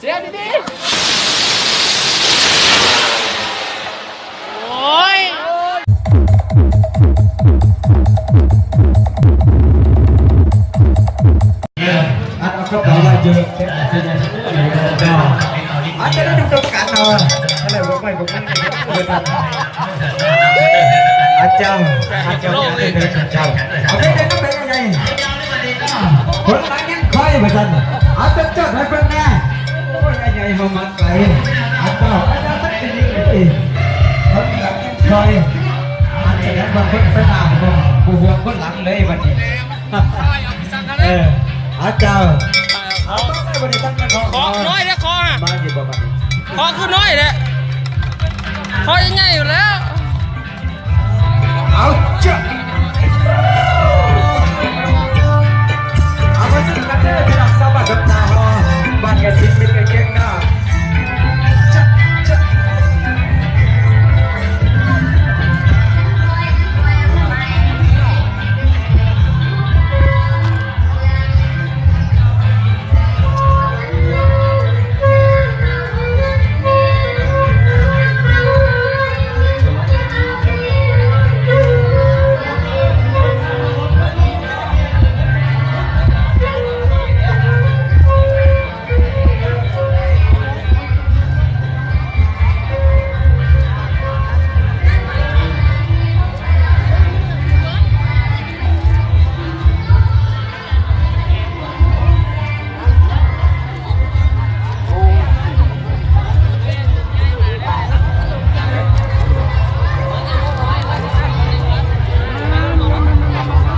ສຽງດີໆ ໂອ້ຍ ອັດເອົາກະເປົາໄວ້ເຈີ ອັນຈະໄດ້ດູກຳກັນເນາະ ອັນນັ້ນບໍ່ໄປບໍ່ໄປບໍ່ທັນ ອາຈານ ອາຈານ ເຈົ້າ ເອົາໄປເດີນໄປໃຫຍ່ ຄົນຫຼັງຍັງຄອຍວ່າຊັ້ນ ເອົາຕົວຈົດໃຫ້ເບິ່ງແດ່ ໂອ້ຍ ໃຫຍ່ເຮົາມາໄກ ອາເຈົ້າ ອາເຈົ້າ ມັນຊິຍິງເລີຍ ຄົນຫຼັງຍັງຄອຍ ອັນສະແດງວ່າຄົນໄປໜ້າບໍ່ ບໍ່ຫ່ວງຄົນຫຼັງເລີຍບັດນີ້. ເອີ ອາເຈົ້າ ເອົາມາເລີຍບັດນີ້ ຕັ້ງແຕ່ຂໍ ຂໍນ້ອຍແລ້ວ ຂໍ ມາຢູ່ບໍ່ບັດນີ້ ຂໍຄືນ້ອຍແຫຼະ ຂໍໃຫຍ່ໆຢູ່ແລ້ວ ເອົາເຈົ້າ ເອົາມາເຈີກັນເດີພີ່ນ້ອງຊາວບ້ານດອນຕາຫໍ ບ້ານຍາສິງ ມິດໃກ້ຄຽງນາ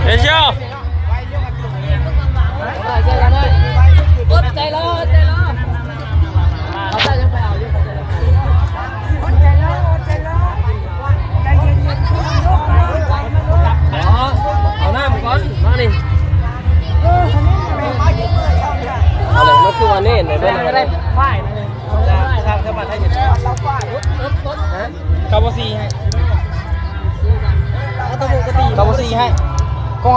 ເອເຊຍ ອດໃຈລໍ ອດໃຈລໍ ເອົາໃຈຍັງໄປເອົາຢູ່ ອດໃຈລໍ ອດໃຈລໍ ໃຈເຢັນໆ ເອົານ້ຳກ່ອນ ມານີ້ ເອີ ເອົາເລີຍ ມັນຄືວ່າເນັ້ນໄດ້ ໄດ້ ໄດ້ ໄດ້ ໄດ້ ເຂົາບໍ່ສີໃຫ້ ເຂົາບໍ່ສີໃຫ້ ຂອງ